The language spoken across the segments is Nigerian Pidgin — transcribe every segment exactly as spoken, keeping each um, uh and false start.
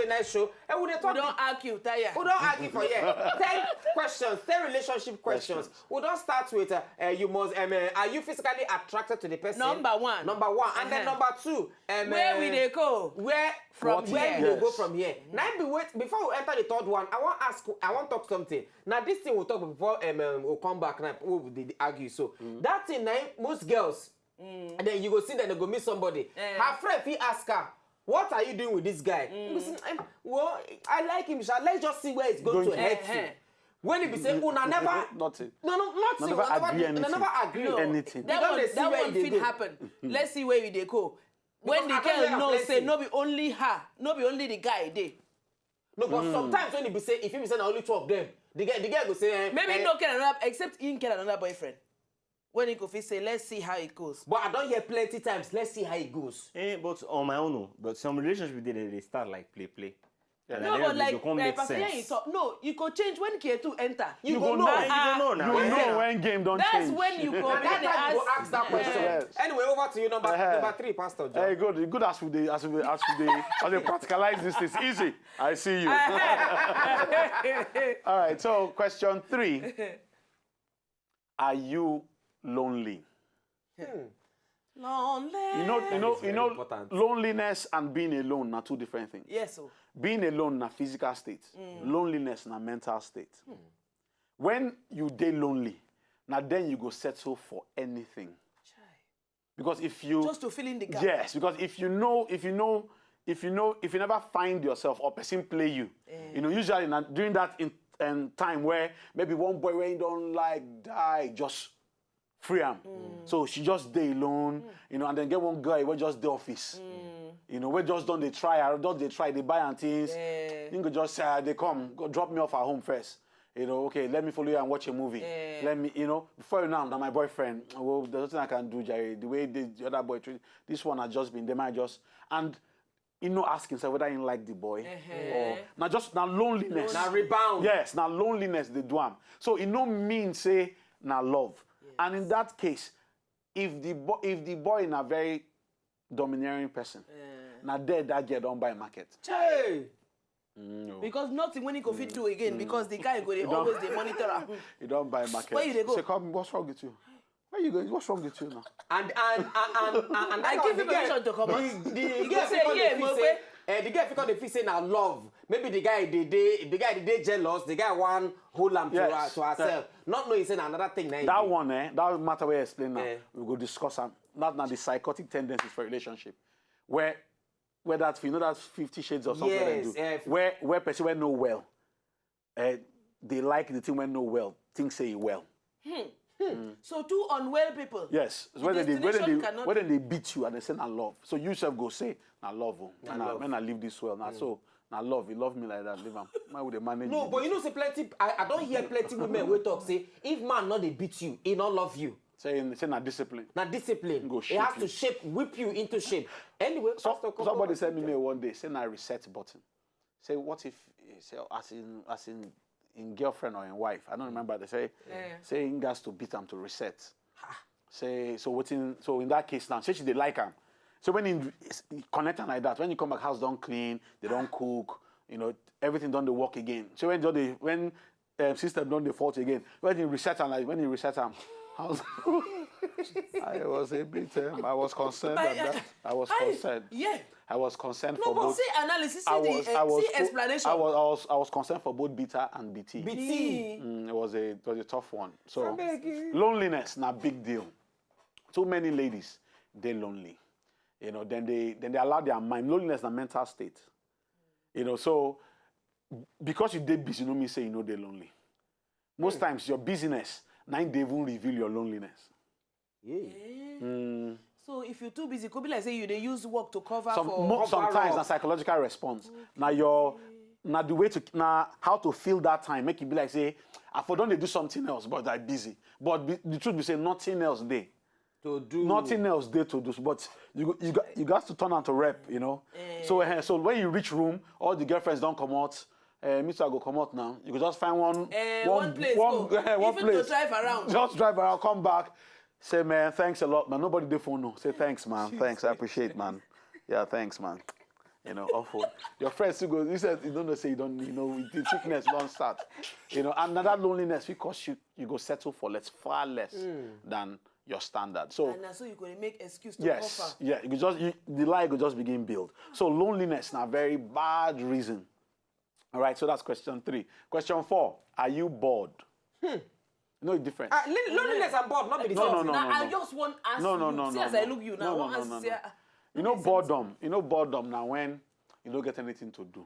Next show, and we dey We talk. don argue tire. We don argue for here. Ten questions, ten relationship questions. We don start with uh, uh, you must. Um, uh, are you physically attracted to the person? Number one. Number one, and then Uh-huh. number two. Um, Where we uh, dey go? Where From where here. we dey go Yes. from here? Now, be wait before we enter the third one. I wan ask. I wan talk something. Now, this thing we talk before um, um, we come back now. We dey argue. So that thing now, most girls, and then you go see that they go meet somebody. Eh. Her friend fit ask her, "What are you doing with this guy?" You go say, "Em, well, I like him, sha. Let's just see where it's going, Going to to- head Eh, to." When he be say, "Una never, Nothing. no, no, nothing. Never Una never, agree una anything. never agree." No, Anything. that You don one, dey see that where one e dey fit go. Happen. Let's see where we dey go. When Because the I don hear girl know plenty. Say no be only her, no be only the guy dey. No, but sometimes when he be say, if he be say na only two of them, the girl, the girl go say, eh, Maybe eh, no get another, except he get another boyfriend. When he go fit say, "Let's see how it goes." But I don hear plenty times. Let's see how it goes. Eh, but on my own, oh, but some relationship dey dey dey start like play play. And No, at the but end, it like go come uh, make Pastor sense. Yanyi talk, no, you go change when K two enter. You You go go know. know. Eh, you go know now. You Yeah. know when game don That's change. When you go And that then they time you go ask. ask that question. Yes. Anyway, over to you, number, Eh. number three, Pastor John. Hey, good. Good as we dey, as we as we dey, as we practicalize this thing. Easy. I see you. All right. So, question three: Are you lonely? Lonely. You know, you know, Very you know. Important. Loneliness and being alone are two different things. Yes, so. Being alone na physical state. Loneliness na mental state. When you dey lonely, na then you go settle for anything. Because if you Just to fill in the gap. Yes, because if you know, if you know, if you know, if you never find yourself or person play you, you know, usually na during that in, um, time where maybe one boy wey you don like die, just free am. So she just dey alone, you know, and then get one guy wey just dey office, you know, wey just don dey try, just dey try, dey buy am things. Eh. You go just say, "Ah, dey come, go drop me off at home first." You know, okay, let me follow you and watch a movie. Eh. Let me, you know, before you know, na my boyfriend. Well, there's nothing I can do, Jerry. The way the, the other boy treat this one has just been, they might just and he no ask himself whether he like the boy Uh-huh. or na just na loneliness. Na rebound. Yes, na loneliness dey do am. So e no mean say na love. And in that case, if the boy, if the boy na very domineering person, na there that girl don buy market. Hey. No. Because nothing when he go fit do again because the guy go dey don- always dey monitor am. You don buy market. Where you dey go? Say, "Come, what's wrong with you? Where you going? What's wrong with you now?" And and and and, and, and I that give one, him the girl- permission to comot. The, the You girl go say, fit come dey "Yeah, feel mo say, pe." Eh, the girl fit come dey feel say na love. Maybe the guy dey dey the guy dey dey jealous. The guy wan hold am to Yes. her to herself, not knowing say na another thing na him That dey. One, eh, that matter we explain now. Eh. We go discuss am. That na the psychotic tendencies for relationship, where where that you know that Fifty Shades of something they Yes, do, eh, where where person wey no well, eh, they like the thing wey no well, think say e well. So two unwell people. Yes, The whether they whether destination they cannot whether they beat you and they say na love. So you self go say na love. Oh, Na na love. Men I leave this well. Now so na love. You love me like that. Leave am. Man, we dey manage. No, you but this. You know say plenty. I, I don hear plenty women wey talk say if man no dey beat you, he no love you. Say say na discipline. Na discipline. Go He has shape to shape, whip you into shape. Anyway, So, Pastor, come somebody on. Send me mail one day. Say na reset button. Say what if say as in as in in girlfriend or in wife? I don't remember. They say Yeah. say he has to beat am to reset. Say so wetin so in that case now, say she dey like am. So when he, he connect am like that, when you come back, house don clean, they don cook, you know, everything don dey work again. So when don dey when um, system don dey fault again, when he reset am like when he reset am, house. I was a bit. Um, I was concerned. I- At that. I was I- concerned. Yeah. I was concerned No, for but both. see analysis, see I the was, uh, I was, see explanation. I was, I was, I was concerned for both Bita and B T. See. Mm, it was a, it was a tough one. So Abeg. Loneliness na big deal. Too many ladies dey lonely. You know, then they then they allow their mind. Loneliness na mental state. You know, so because you dey busy, no mean say you no dey lonely. Most times your busyness na im dey even reveal your loneliness. Yeah. So if you too busy, could be like say you dey use work to cover Some, for. mo- Cover sometimes up. Na psychological response. Na your na the way to na how to fill that time make e be like say I for don dey do something else but I busy. But be, the truth be say nothing else dey. To do Nothing else dey to do. But you go- you got you got to turn am to rep, you know. So eh, so when you reach room, all the girlfriends don comot. Uh, me too, I go comot now. You go just find one Eh, one one place one, go. eh, one Even place. To drive around. Just drive around, come back. Say, "Man, thanks a lot, man." Nobody dey phone no. Say, "Thanks, man. Thanks, I appreciate, man. Yeah, thanks, man." You know, awful. Your friends still go, you said you don't know, say you don't, you know, the sickness don't start. You know, and that loneliness because you, you go settle for less, far less than your standard. So, And na so you go dey make excuse to yes, offer. Yeah, you go just, you, the lie go just begin build. So loneliness na very bad reason. All right, so that's question three. Question four, are you bored? No, it's different. Ah, lon- loneliness and bored, not be the No, same no, thing. no, Now, no, I no. just want to ask No, no, you. no, See no, as I no. look you No, now. I no, want no, to no, say, no. ah, You know boredom. You know boredom now when you don't get anything to do.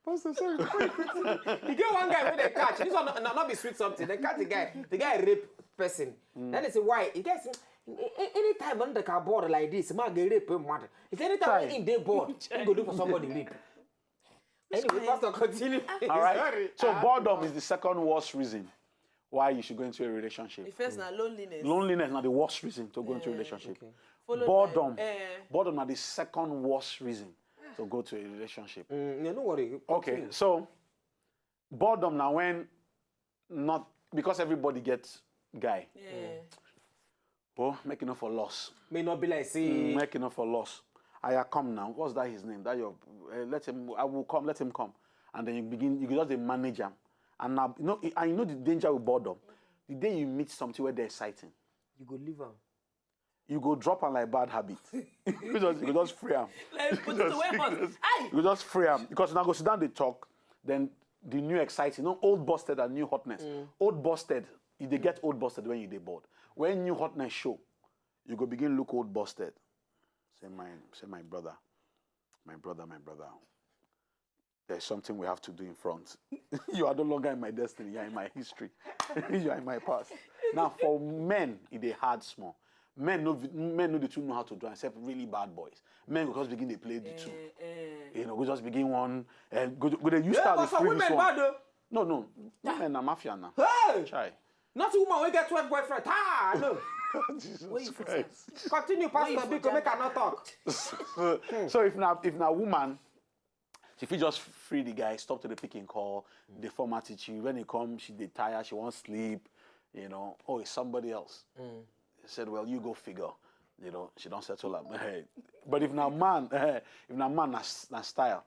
Pastor, sorry. You get one guy wey dem catch. This one no, no, not be sweet something. Dem catch the guy. The guy rape person. Then dem say why? The guy say, "A- a- anytime when dem can bored like this, man dey rape a mother." He say anytime Chai. when him dey bored, he go do for somebody rape. Anyway, pastor, continue. All right. Sorry. So boredom is the second worst reason why you should go into a the relationship. first na loneliness. Loneliness is not the worst reason to go into a relationship. Okay. Followed Boredom. By, eh, Boredom is the second worst reason to go to a relationship. Mm, no, no worry. Okay, Continue. So boredom now when not because everybody gets guy. eh, Oh, make enough for loss. May not be like say. Make enough for loss. I come now. What's that his name? That your uh, let him. I will come. Let him come. And then you begin. You just a manager. And now you know. I know the danger with boredom. The day you meet something where they're exciting, You go leave am. You go drop am like bad habit. You just, you go just free am. Like potato wey hot. Aye. You go just free am because now go sit down dey talk. Then the new exciting, no old busted and new hotness. Old busted, you dey get old busted when you dey bored. When new hotness show, you go begin look old busted. Say my, say my brother, my brother, my brother. There's something we have to do in front. You are no longer in my destiny. You are in my history. You are in my past. Now for men, it dey hard small. Men no, men no dey too know how to do am except really bad boys. Men go just begin dey play the two. Eh, eh. You know, we just begin one. Uh, go, go dey use Yeah, style but dey some free women this bad one. Though. No, no, women na mafia now. Hey! Chai. Not woman wey get twelve boyfriend. Ah, no. Jesus Where you for Christ. Continue, Where you Pastor for Biko, make I jam? Not talk. So, so if now, if now woman, if you just free the guy, stop to the picking call, the form attitude. When he comes, she dey tired, she wants sleep. You know, oh, it's somebody else. He said, well, you go figure. You know, she don't settle up. But if now man, if now man na, na style,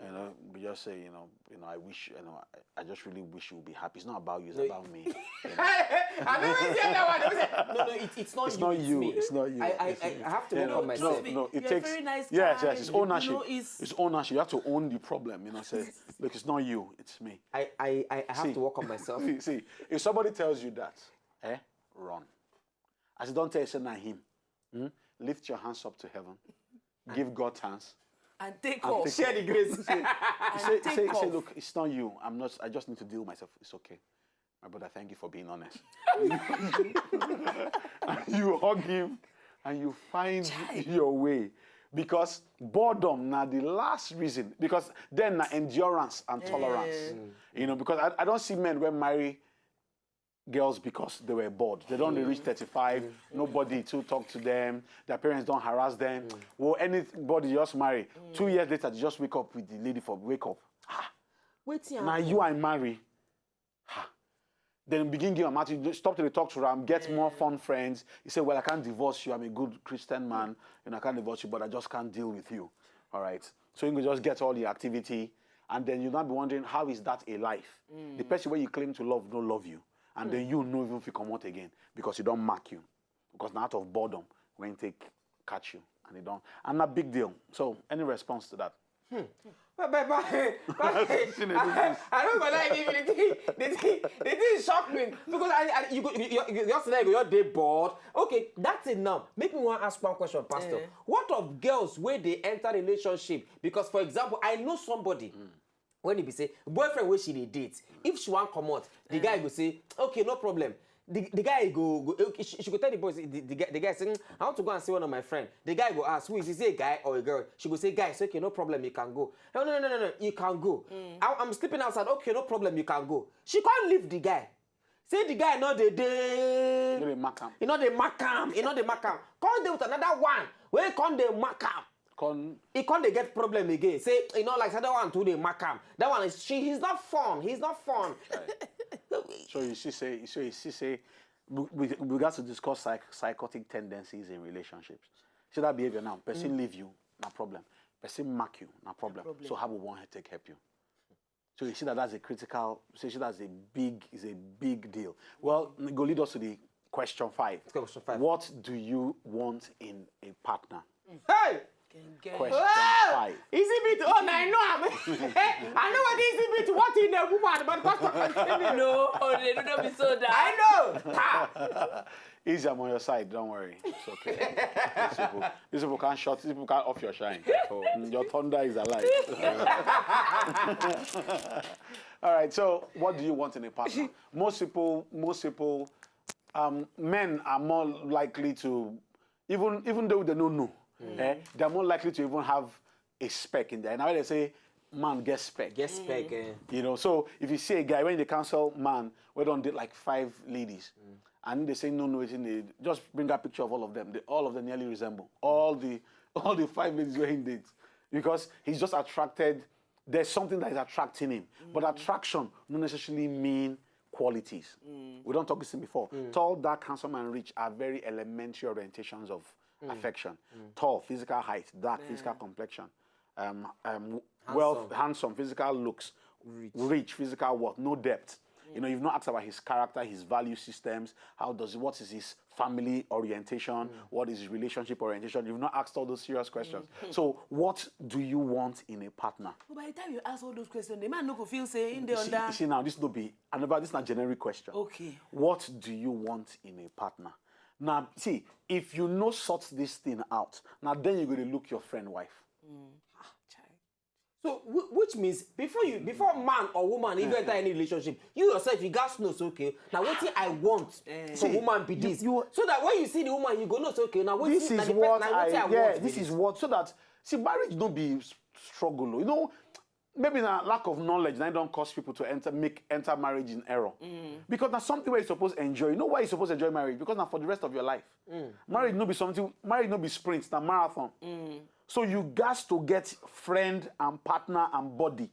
you know, we just say, you know, you know, I wish, you know, I, I just really wish you would be happy. It's not about you, it's about me. You know? I never hear that one. They say, no, no, it, it's not It's you, not it's you. me. It's not you. I, I, It's I, me. I have to Yeah, work on no, myself. no, it You're a takes. very nice Yes, guy. yes, it's You know, ownership. it's It's ownership. You have to own the problem. You know, say, look, it's not you, it's me. I, I, I have See, to work on myself. See, see, if somebody tells you that, eh, run. As you don't tell, say na him. Hmm? Lift your hands up to heaven. Give God thanks. And take And off. take Share the grace. You say, And take say, say, off. look, it's not you. I'm not. I just need to deal with myself. It's okay, my brother. Thank you for being honest. And you hug him, and you find Chai. your way. Because boredom na the last reason. Because then na endurance and tolerance. Eh. You know, because I, I don't see men where marry girls because they were bored. They don't reach thirty-five. Nobody to talk to them. Their parents don't harass them. Well, anybody just marry. Two years later, they just wake up with the lady for wake up. Wetin Now you I marry. Ha. Then begin give am attitude. Stop to dey talk to am. Get more fun friends. He say, well, I can't divorce you. I'm a good Christian man. You know, I can't divorce you, but I just can't deal with you. All right. So you go just get all the activity, and then you now be wondering how is that a life? The person where you claim to love don't love you, and then you no even feel comot again because you don't mark you because na out of boredom when take catch you and they don't and na big deal. So any response to that? But, but, but, but, Seen it, I, I don't go like even the thing, the thing, the thing shock me because I, I you go you, you, you just like you dey bored. Okay, that's it now. Make me want ask one question, Pastor. Eh. What of girls where they enter relationship? Because for example, I know somebody when he be say boyfriend where she dey date. If she want come out, the guy go say okay, no problem. The, the guy go, go okay, she, she go tell the boy, say- the, the, guy- the guy say, "Mm, I want to go and see one of my friend." The guy go ask, who is he? Is he a guy or a girl? She go say, guy. Say, okay, no problem, you can go. No, no, no, no, no, you can go. I, I'm sleeping outside. Okay, no problem, you can go. She can't leave the guy. Say the guy no dey dey. No dey mark am. You know they mark am. You know they mark am. Come dey with another one. When come dey mark am. Con He come dey get problem again. Say, you know, like that one too dey mark am. That one is she. He's not fun. He's not fun. So you see say, so you see say, we, we, we got to discuss psych, psychotic tendencies in relationships. See that behavior now. Person leave you, no problem. person mark you, na problem. Problem. So how we want to take help you? So you see that that's a critical, so you see that's a big, is a big deal. Well, it go lead us to the question five. Let's go question five. What do you want in a partner? Hey! Question five. Easy beat. Oh, I know. I know what easy beat. What in a woman, but question continue. No, oh, they don't be so that. I know. Ha! Easy, I'm on your side. Don't worry. It's okay. These people, these people can't shut. These people can't off your shine. Oh, your thunder is alive. All right. So, what do you want in a partner? Most people, most people, um, men are more likely to, even even though they don't know, eh, they're more likely to even have a spec in there. And how they say, man gets spec. Get spec. Eh? You know, so if you see a guy, when they counsel man, we don't date like five ladies, and they say no, no, it's in the, just bring a picture of all of them. They, all of them nearly resemble all the all the five ladies where he dates, because he's just attracted. There's something that is attracting him, but attraction not necessarily mean qualities. We don't talk this thing before. Tall, dark, handsome, and rich are very elementary orientations of affection. Tall, physical height, dark, physical complexion, um, um, wealth, handsome, physical looks, rich, physical worth, no depth. You know, you've not asked about his character, his value systems. How does he, what is his family orientation? What is his relationship orientation? You've not asked all those serious questions. So, what do you want in a partner? But by the time you ask all those questions, the man no go feel say in the You see, under. You see now, this no be another. This is not generic question. Okay. What do you want in a partner? Now, see, if you no sort this thing out, now then you go to look your friend wife. So, whi- which means before you, before man or woman even enter any relationship, you yourself you gats know say okay, now wetin I want for See, woman be you- this. you- So that when you see the woman, you go know say okay, now wetin This na is the what person, na wetin I, I yeah, want be this is what, so that, see, marriage no be s- struggle o. You know, maybe na lack of knowledge na don cause people to enter, make enter marriage in error. Because na something where you suppose enjoy. You know why you suppose enjoy marriage? Because na for the rest of your life. Marriage no be something. Marriage no be sprint, na marathon. So you got to get friend and partner and body.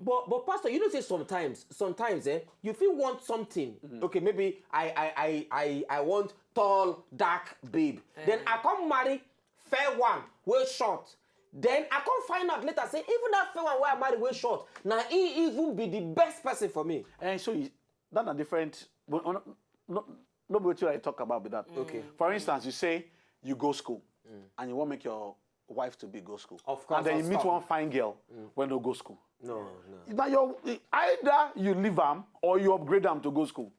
But but pastor, you know say sometimes sometimes eh, you feel want something. Okay, maybe I I I I I want tall dark babe. Then I come marry fair one, well short. Then I come find out later say even that fair one where I marry well short, now he even be the best person for me. And so you, that are different. But on, no, no be wetin I talk about be that. Okay. For instance, you say you go school and you want make your wife to be go school. Of course, And then you of meet course. One fine girl when no go school. No, no. Now you either you leave am or you upgrade am to go school.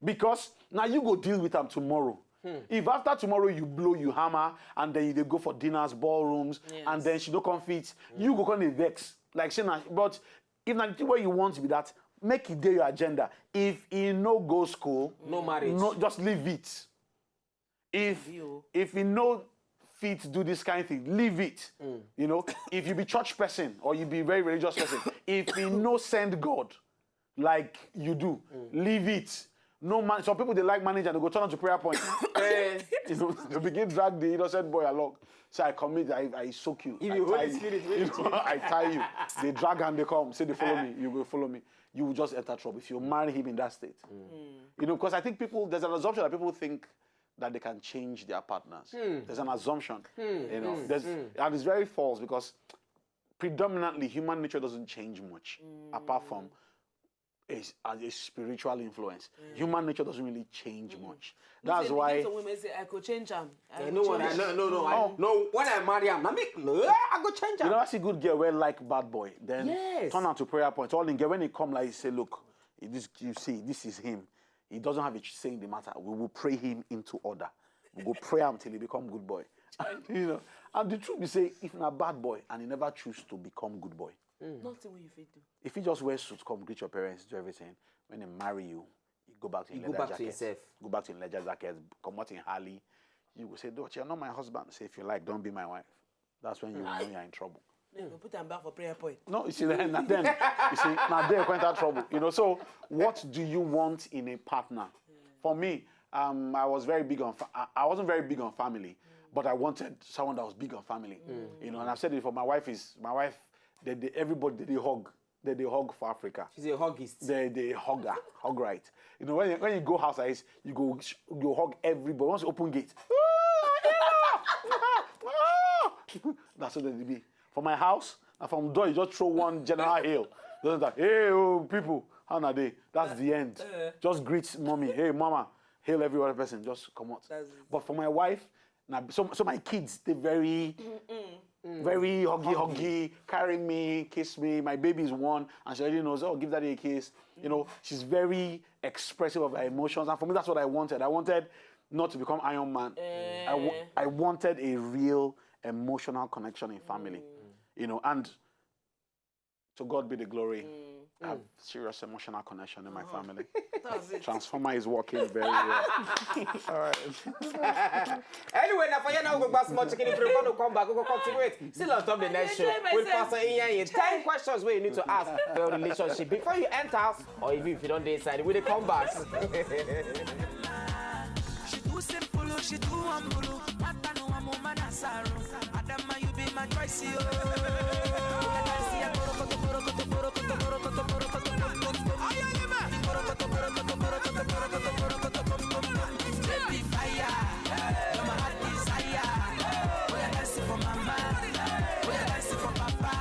Because now you go deal with am tomorrow. If after tomorrow you blow, you hammer, and then you dey go for dinners, ballrooms, and then she no come fit, you go come dey vex. Like say na, but if na the thing wey you want be that, make e dey your agenda. If e no go school, No marriage. No, just leave it. If if e no fit do this kind thing, leave it. You know, if you be church person or you be very religious person, if e no send God like you do, leave it. No man. Some people they like manage and they go turn on to prayer point. You know, they begin drag the innocent boy along. Say I commit, I, I soak you. If I you Holy tie you. Spirit, You know, I tie you. They drag and they come. Say they follow me. You go follow me. You will just enter trouble if you marry him in that state. You know, because I think people, there's an assumption that people think that they can change their partners. There's an assumption. You know, there's, and it's very false because predominantly human nature doesn't change much apart from a, a spiritual influence. Human nature doesn't really change much. That's Say, why some women say I could change am. I Eh, could no one, change I, no, am." no, no, I, no. When I marry him, I make no, I go change you am. Never see good girl where like bad boy. Then Yes. Turn out to prayer point. All in girl when he come like he say, look, this you see, this is him. He doesn't have a say in the matter. We will pray him into order. We go pray him till he become good boy. And, you know, and the truth be say, if na bad boy and he never choose to become good boy, Nothing wey you fit do. if he just wear suit, come greet your parents, do everything. When he marry you, he go back to He him go leather back to jacket. Himself. Go back to him leather jacket. Come out in Harley. You go say, Dutch, you're not my husband. Say if you like, don't be my wife. That's when you know you're in trouble. You go put am back for prayer point. No, you see, then, then you see, now they enter trouble. You know, so what do you want in a partner? For me, um, I was very big on. Fa- I- I wasn't very big on family, but I wanted someone that was big on family. You know, and I've said it before. My wife is my wife. They, they everybody they, they hug. They they hug for Africa. She's a huggist. They they hug her, hug right. You know, when you, when you go house like this, you go you go hug everybody. Once you open gate, that's what they be. For my house, na from door you just throw one general hail. Just like, "Hey, oh, people, how na dey?" That's the end. Just greet mommy, "Hey, mama," hail every other person, just comot. That's it. But for my wife, na so, so my kids, they very, very huggy, huggy, carry me, kiss me. My baby is one, and she already knows, "Oh, give daddy a kiss." You know, she's very expressive of her emotions. And for me, that's what I wanted. I wanted not to become Iron Man. I wa- I wanted a real emotional connection in family. You know, and to God be the glory. I have serious emotional connection in my family. Transformer is working very well. All right. Anyway, now for you now, we go back small chicken. If you want to come back, we go continue it. Still on top of the next show with Pastor Iyan. Ten questions where you need to ask for your relationship before you enter, or even if you don't decide, we dey come back. She too simple, she too humble. Mata no amo manasaro. Adama, you be my choice, yo. Baby fire, you're my heart desire. Oh yeah, dance for mama, oh yeah, dance for papa.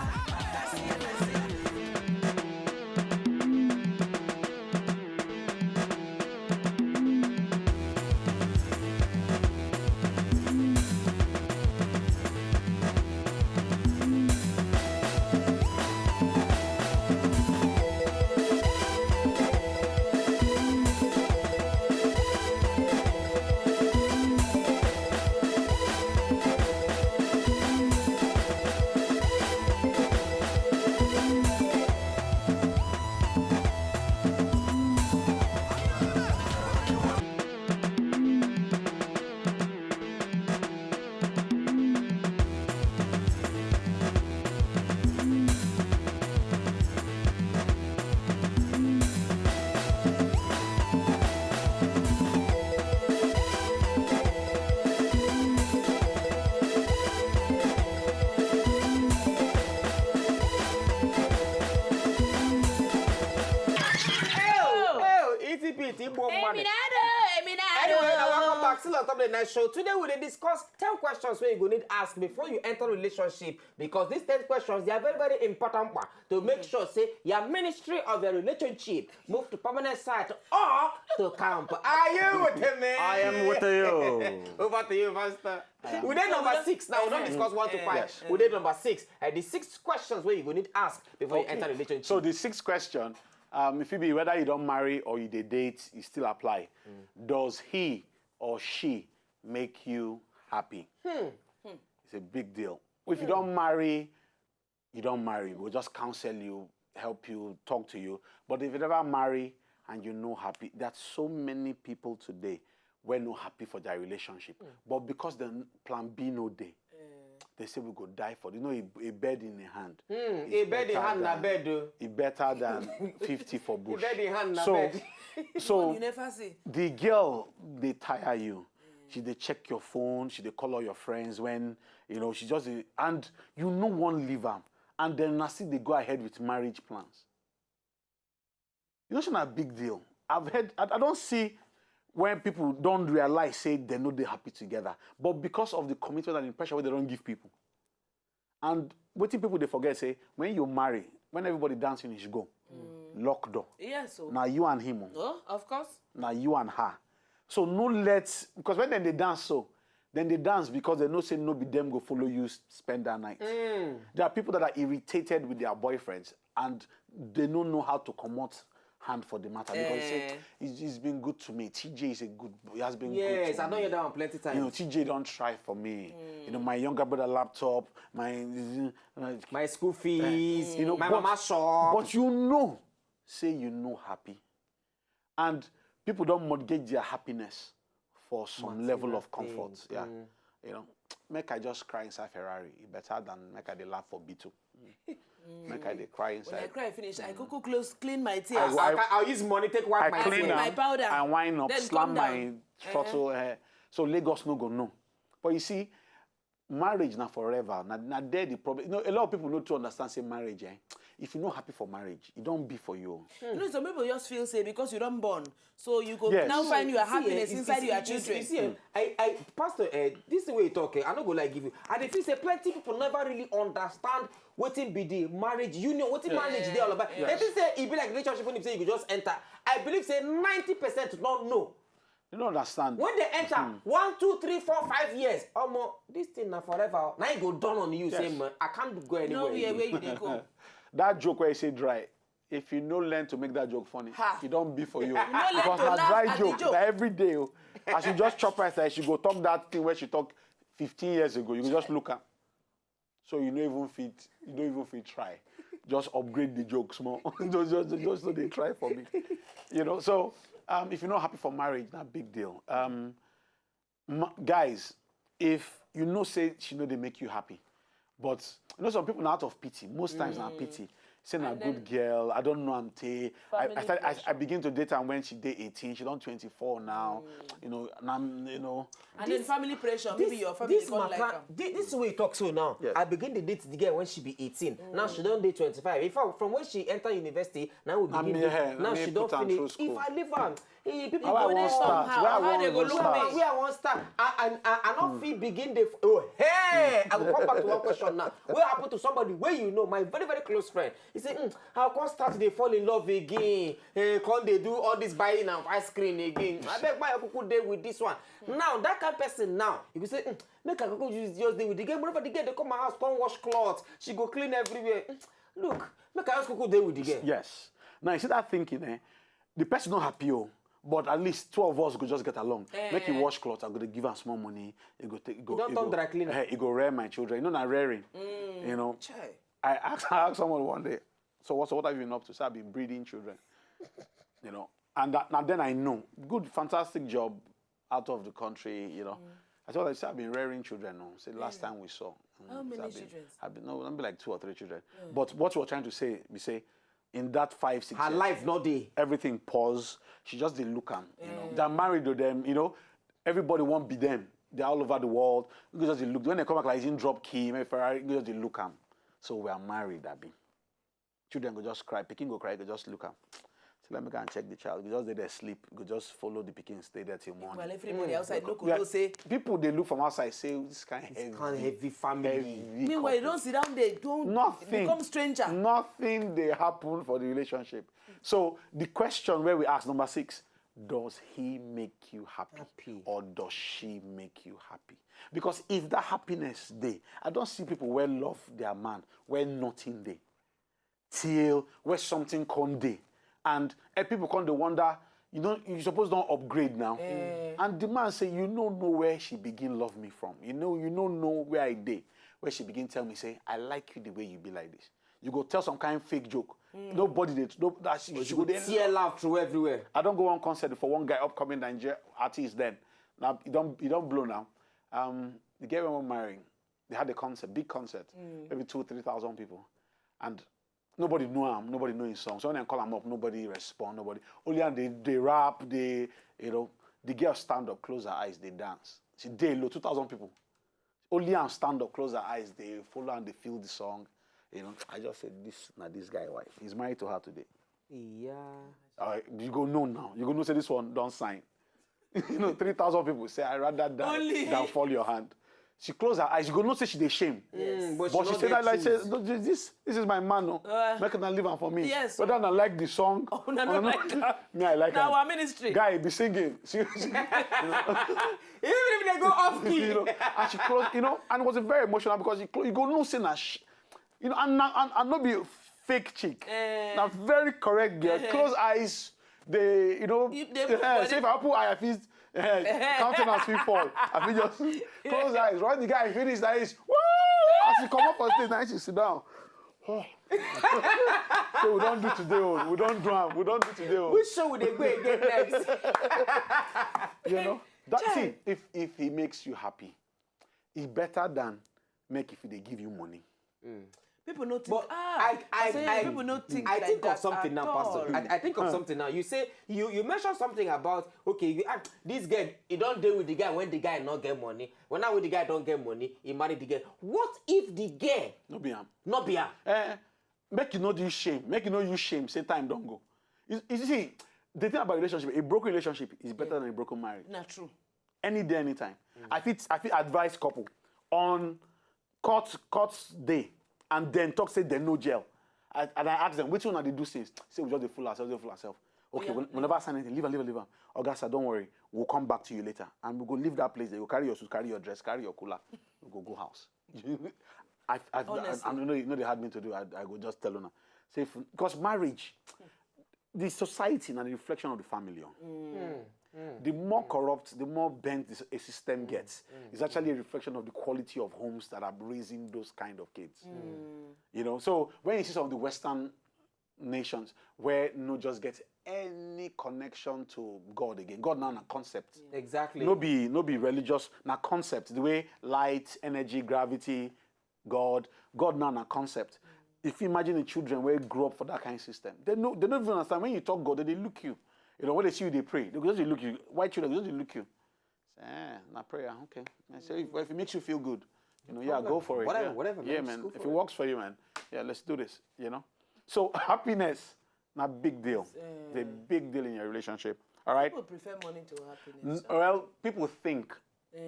Dance, yeah, dance. Anyway, now welcome back. Still on top of the night show. Today we dey discuss ten questions where you go need ask before you enter relationship, because these ten questions, they are very, very important one to make sure say your ministry of your relationship move to permanent site or to camp. Are you with me? I am with you. Over to you, Pastor. We dey number six now. We don't discuss one to five. We dey number six. And the six questions where you go need ask before you enter relationship. So the sixth question, um, if you be whether you don't marry or you dey date, you still apply. Does he or she make you happy? It's a big deal. If you don't marry, you don't marry. We'll just counsel you, help you, talk to you. But if you never marry and you no happy, there are so many people today where no happy for their relationship. But because the plan B no dey, they say we go die for it. You know, a, a bird in a hand. A bird in hand na bird o. It better than fifty for bush. A bird in hand na So, bird. so You never see. the girl, they tire you. She they check your phone. She they call all your friends when you know she just dey- and you no one leave am. And then na still they go ahead with marriage plans. You know, it's not a big deal. I've heard. I, I don't see when people don't realize say they know they're happy together, but because of the commitment and the pressure wey they don't give people. And wetin people dey forget say when you marry, when everybody dance finish go, lock door. Yes, so. Na you and him o. Oh, of course. Na you and her. So no let, because when dem dey dance so, dem dey dance because dem know say no be dem go follow you s- spend that night. There are people that are irritated with their boyfriends and they don't know how to comot hand for the matter because they say, Eh. "He's, he's been good to me. T J is a good boy. He has been good Yes, to I me." Don't hear that one plenty times. You know, T J don't try for me. You know, my younger brother laptop, my, uh, My school fees, you know, my but, mama shop. But you know, say you know happy, and people don't mortgage their happiness for some Material level of comfort. things, Yeah, mm. You know, make I just cry inside Ferrari. It better than make I dey laugh for B two. Make I dey cry When I inside. Cry finish, I quickly close, clean my tears. I- I, I, I'll use money, take wipe I my clean tears. my am, powder. I wine up, Then slam come my down. throttle. Eh. So Lagos no go know. But you see, marriage na forever. Na, na there the problem. You know, a lot of people no too understand say marriage. Eh? if you no happy for marriage, e don be for you. You know, some people just feel say because you don born, so you go Yes. now find your See, happiness eh, you- inside you- your you- you- children. You see, eh, I, I, Pastor, uh, this thing wey you talk, eh, I no go like give you. I dey feel say plenty people never really understand wetin be the marriage union, wetin marriage dey all about. They think say e be like relationship when you say you go just enter. I believe say ninety percent no know. You don't understand. When they enter, one, two, three, four, five years, omo, this thing na forever. Now e go dawn on you say, Yes. "Man, I can't go anywhere." No where Again." Where you dey go? That joke where you say dry, if you no learn to make that joke funny, Ha. e don be for you. learn Because to na laugh dry at the joke, joke. na every day. Oh. As you just chop rice, like she go talk that thing where she talk fifteen years ago. You go just look am. So you no even fit, you don't even fit try. Just upgrade the joke small. just, just, just so they try for me. You know. So um, if you're not happy for marriage, not big deal. Um, ma- guys, if you know say she know they make you happy, but you know some people na out of pity. Most times na pity. Say na And good then girl. I don't know am tey. I, I, family start, I, I pressure. Begin to date am when she dey eighteen. She don twenty-four now. You know, and I'm, you know. And then family pressure. Maybe This, your family this don't like matter, am. thi- this way you talk so now. Yes. I begin to date the girl when she be eighteen. Now she don dey twenty-five. In fact, from when she enter university, now we I begin. mean, eh, Now I mean, she don put am finish. through If school. I leave am, eh, people How I go wan dey start? somehow. Where I How wan they go even look start? me? Where I wan start? I, I, I, I no fit begin the. Oh, hey! I go come back to one question now. What happen to somebody wey you know, my very, very close friend? He say, "Mm, I come start dey fall in love again. Hey, come dey do all this buying of ice cream again. I beg my kuku dey with this one." Now that kind person now, you go say, "Mm, make I kuku just, just dey with the girl. Whenever the girl dey come my house, come wash cloth. She go clean everywhere. Mm, look, make I just kuku dey with the girl." Yes. Now you see that thinking, eh? The person not happy, oh, but at least two of us go just get along. Make you Eh. Wash cloth, I go dey give am small money. It go take. It go, You don it turn go, dry cleaner. Eh, it go rear my children. You know, na rearing. You know, Chai. I asked, I asked someone one day. So what? So what have you been up to? So I've been breeding children. You know, and that, now then I know. Good, fantastic job out of the country. You know, I told her, "I've been rearing children now. Say last time we saw." How Mm, many I've been, children? I've been, no, not be like two or three children. But what you were trying to say, we say, in that five, six Her years, life not dey. Everything pause. She just dey look am. You know, they're married to them. You know, everybody won't be them. They're all over the world. You just dey look. When they come back, like, in drop key, maybe Ferrari, you just dey look am. So we are married, Abby. Children go just cry. Pikin go cry, go just look am. So let me go and check the child. You just dey there sleep. You go just follow the pikin, stay there till morning. Well, everybody outside no go Yeah, know say people they look from outside say this kind of heavy, Kind of heavy family. heavy Meanwhile, you couple. Don't sit down there, don't Nothing. Become stranger. Nothing they happen for the relationship. So the question where we ask number six, does he make you happy, Happy. Or does she make you happy? Because if that happiness dey, I don't see people where love their man, where nothing dey. Till where something come dey. And eh, people come dey wonder, you know, you suppose don't upgrade now. And the man say, you no know where she begin love me from. You know, you no know where I dey. Where she begin tell me, say, I like you the way you be like this. You go tell some kind fake joke. Nobody dey, no, that she, she She go go dey tear laugh through everywhere. I don't go on concert for one guy, upcoming Nigeria artist then. Now, he don't, he don't blow now. Um, the girl we were marrying, they had a concert, big concert, maybe two, three thousand people. And nobody know him, nobody know his song. So when I call him up, nobody respond, nobody. Only and they, they rap, they, you know, the girl stand up, close her eyes, they dance. She dey low, two thousand people. Only and stand up, close her eyes, they follow and they feel the song. You know, I just said, this, now this guy wife. He's married to her today. Yeah. Uh, you go know now. You go know say this one don't sign. You know, three thousand people say, I rather die Only than fall your hand. She close her eyes. You go know say she dey shame. Mm, but, But she she no said get that like say, choose. "No, this, this, this is my man. No. Uh, Make una leave am for me." Yes. Whether una like the song, Una or no not, like am. Me, I like Now am. Our ministry. Guy be singing. She, she, Even if they go off key. you know, and she close, you know, and it was very emotional because you, clo- you go no say na sh- you know, and na- and, and not be fake chick. Eh. Now very correct girl. Close eyes. They, you know, You- they eh, body- say if I put eye, I feel eh, countenance will fall. I feel just close eyes. Right, the guy finish that is woo. As he come up on stage, now she sit down. Oh. So we don't do today. Oh. We don't do am. We don't do today. Oh. Which show would they go again next? You know that thing. If if he makes you happy, it's better than make if they give you money. People no think. But Ah, I- I- say I- people no think I like think that of something at now, all. Pastor. I, I think of something now. You say you you mentioned something about, okay, you ah, this girl, he don't deal with the guy when the guy not get money. When now when the guy don't get money, he marry the girl. What if the girl No be am. not be am? Eh, Make you no do shame. Make you no use shame. Say time don't go. You, you see, the thing about relationship, a broken relationship is better than a broken marriage. Na true. Any day, anytime. I fit, I fit advise couple on court, court day, and then talk say they no jail. I, and I ask them, which one are they do since? Say we just dey fool ourselves, dey fool ourselves. Okay, we, we never sign anything. Leave am, leave am, leave am. Oga sir, don't worry. We'll come back to you later, and we go leave that place. They go carry your suit, carry your dress, carry your cooler. We go go house. I, I, I, Honestly. I know you know they had me to do. I, I go just tell una. Say because marriage, the society na the reflection of the family. Oh. The more corrupt, the more bent the, a system gets, it's actually a reflection of the quality of homes that are raising those kind of kids. You know, so when you see some of the Western nations where no just get any connection to God again, God now na concept. Exactly. No be no be religious, na concept. The way light, energy, gravity, God, God now na concept. If you imagine the children where grow up for that kind of system, they know they don't even understand. When you talk God, they, they look you. You know, when they see you, they pray. They go just dey look you. White children go just dey look you. Say, eh, na prayer, okay. I say, if, if it makes you feel good, you know, yeah, go for it. Whatever, Yeah. whatever, man. Yeah, Just man. go If for it it. Works for you, man. Yeah, let's do this. You know. So happiness, na big deal. It's a big deal in your relationship. All right. People prefer money to happiness. N- Well, people think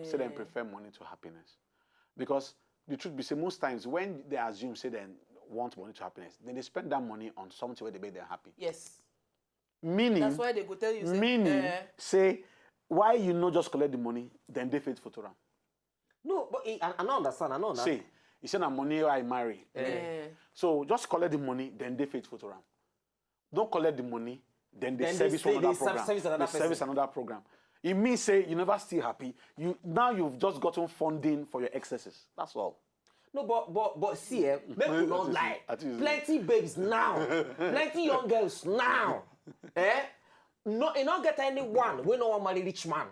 say they prefer money to happiness because the truth be say most times when they assume say they want money to happiness, then they spend that money on something where they make them happy. Yes. Meaning, That's why they go tell you. Say, meaning, eh, say why you no just collect the money, then they faithful to am. No, but I, I don't understand. I don't understand. Say, you say na money I marry. eh, So just collect the money, then they faithful to am. Don't collect the money, then they Then they service stay- another they serve- program. service another They service person. Another program. It means say you never still happy. You now you've just gotten funding for your excesses. That's all. No, but but but see, eh, make we not That is- lie. that is- Plenty babes now, plenty young girls now. Eh? No, e no get anyone wey no wan marry rich man.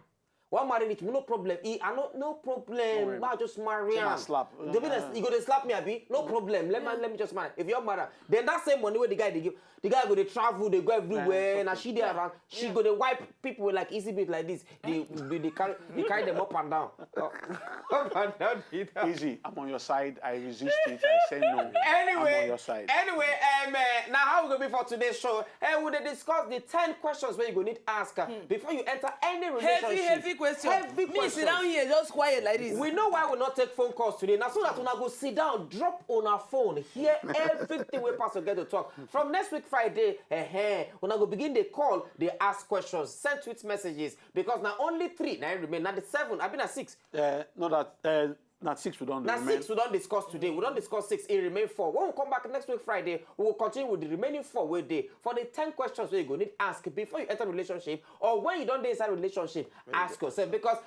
Wan marry rich man, no problem. E, I no no problem. worry. Ma just marry Say na am. slap. The business, you go dey slap me, abi? No problem. Let me let me just marry. If you wan marry am, then that same money wey the guy dey give, the guy go dey travel, dey go everywhere. it's Na okay. she dey around. She go dey wipe people like easy bit like this. They they, they carry they carry them up and down, up and down. The down. Easy. I'm on your side. I resist it. I say no. I'm on Anyway, your side. Anyway, um, uh, now how we go be for today's show? Uh, we dey discuss the ten questions where you go need ask uh, before you enter any relationship. Heavy, heavy question. Heavy Me questions. Sit down here, just quiet like this. We know why we not take phone calls today. Now so that una go sit down, drop on our phone, hear everything we pass to get to talk. From next week Friday, eh, eh, una go begin the call, they ask questions, send tweet messages because now only three now remain. Now the seven, I been at six. Uh, no, that uh, not six we don't Now remain. Six we don't discuss today. We don't discuss six. It remain four. When we come back next week Friday, we will continue with the remaining four wey dey for the ten questions wey you go need ask before you enter relationship or when you don't dey inside relationship. Ask yourself because.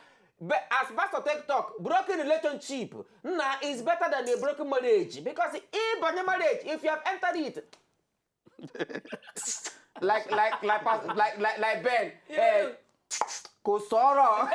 But as pastor take talk, broken relationship na is better than a broken marriage because in broken marriage, if you have entered it, like like like pas- like like like Ben, eh, kò sọ̀rọ̀.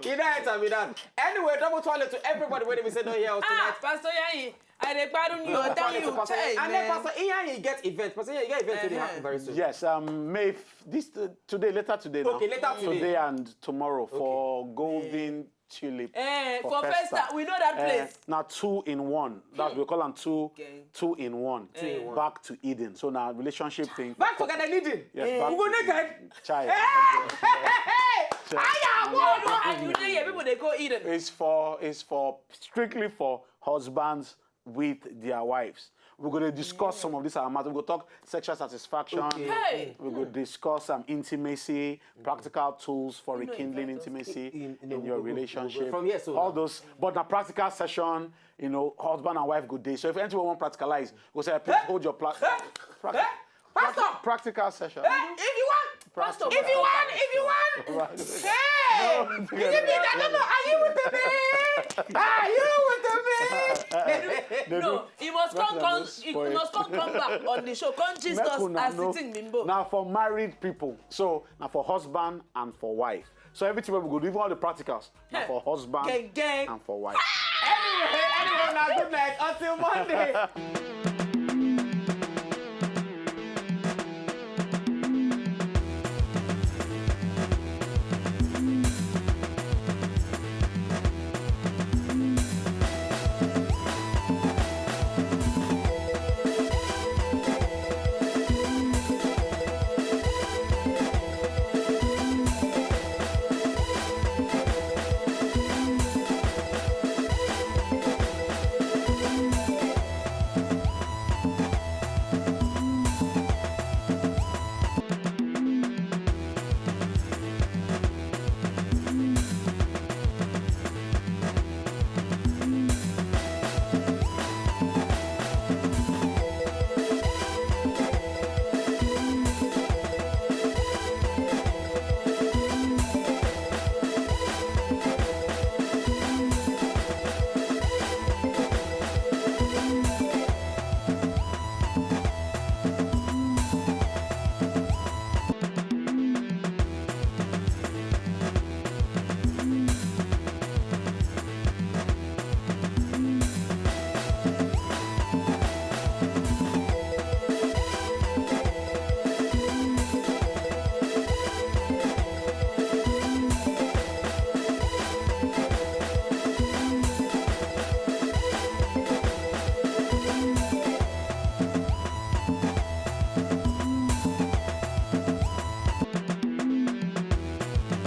You know it be that. Anyway, double toilet to everybody wey we say no here tonight. Ah, Pastor Yayi, I dey gbadun you. I tell you, Pastor hey, Yayi. And then man. Pastor Iyayi get event. Pastor Iyayi get event wey dey Uh-huh. happen very soon. Yes, um, May f- this uh, today, later today now. Okay, later today. Today and tomorrow for Golden Tulip. Eh, for for Festa. Festa, we know that Eh, place. Now two in one. That's we call them two, Okay. two in one. Two in one. Back to Eden. So now relationship thing. Back to Garden Eden. Yes, back We go to naked. Eden. Child. Hey, hey, hey, hey. No, no, and you dey here, people dey go Eden. It's for it's for strictly for husbands with their wives. We're going to discuss some of these our matters. We're going to talk sexual satisfaction. Okay. Hey. We're going to discuss some intimacy, practical tools for You know, rekindling invite us. intimacy In- in, in- your we go- we go- relationship. from here so All now. Those, but the practical session, you know, husband and wife go day. So if anyone want practicalize, go say, please hold your pla- practi- Pastor, practical session. eh, if you want, Pastor, if you want, if you want, hey, is it me? I don't know. Are you with me? Are you with me? They No, do- he must come, Pastor, come, don't he spoil. Must come, come back on the show. Come gist Make us una as know. the thing bimbo. Now for married people, so now for husband and for wife. So everything we go do, even all the practicals, now Hey. for husband Gang, gang. And for wife. Anyway, anyway, now good night until Monday.